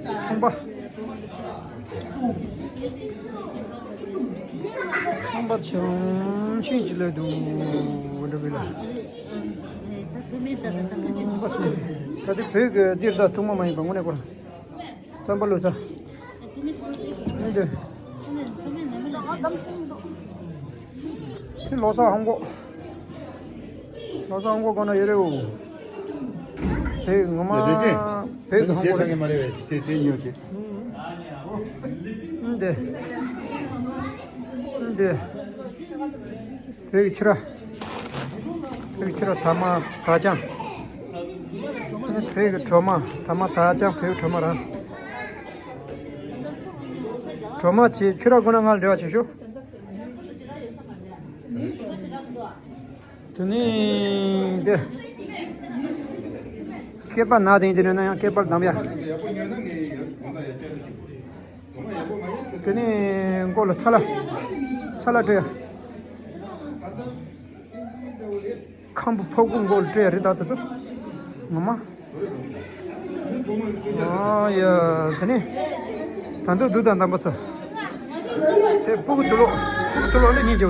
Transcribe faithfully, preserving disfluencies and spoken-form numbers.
ཁང་པ། ཁང་པ་ཆུང་ཆུང་ཅིག་ལ་འདུག་འགྲོ་གི་ལ། ཁང་པ་ཆུང་ཆུང་། ད་དེ་བོད་ཀྱི་འདིར་ད་ཐུག་མ་མ་ཡིན་པ་དངོས་གནས་ཁོ་རང་། རྩམ་པ་ལོ་ས། འདི། འདི་ལོ་ས་ཧང་གོ། ལོ་ས་ཧང་གོ་གོ་ན་ཡོད་རེད་འོ། དེ་ངོ་མ། ཡ་དེ་ཅི། བོད་ཀྱི་ཧང་གོ་རེད། ཞེས་ཆགས་ངེས་མ་རེད་བས་དེ་དེ་ཉོ་དེ། འདི། འདི། བོད་ཀྱི་ཕྱུ་ར། བོད་ཀྱི་ཕྱུ་ར་ཐ་མ་དག་ཅང་། བོད་ཀྱི་གྲོ་མ་ཐ་མ་དག་ཅང་བོད་ཀྱི་གྲོ་མ་རང་། གྲོ་མ་ཆེ་ཕྱུ་ར་དགོས་ན་ང་ལ་འབྲེལ་བ་བྱེད་ཤོག་དེ་ནས་འདི། སྐེད་པ་ན་དེ་འདི་ནས་ན་ཡང་སྐེད་པ་བསྡམ་ཡ། དེ་ནས་མགོ་ལ་ཚ་ལ། ཚ་ལ་སྤྲད་ཡ། ཁམ་བུ་ཕག་གུ་མགོ་ལ་སྤྲད་ཡ་རེད་ད་དེ་ཚོ། ངོ་མ། ཨ་ཡ། དེ་ནས། ད་འདུག་འདུག་དང་དམ་པ་ཚོ། དེ་སྤུ་གུ་དུག་ལོག་སྤུ་གུ་དུག་ལོག་ལས་གཉིས་རྒྱབ།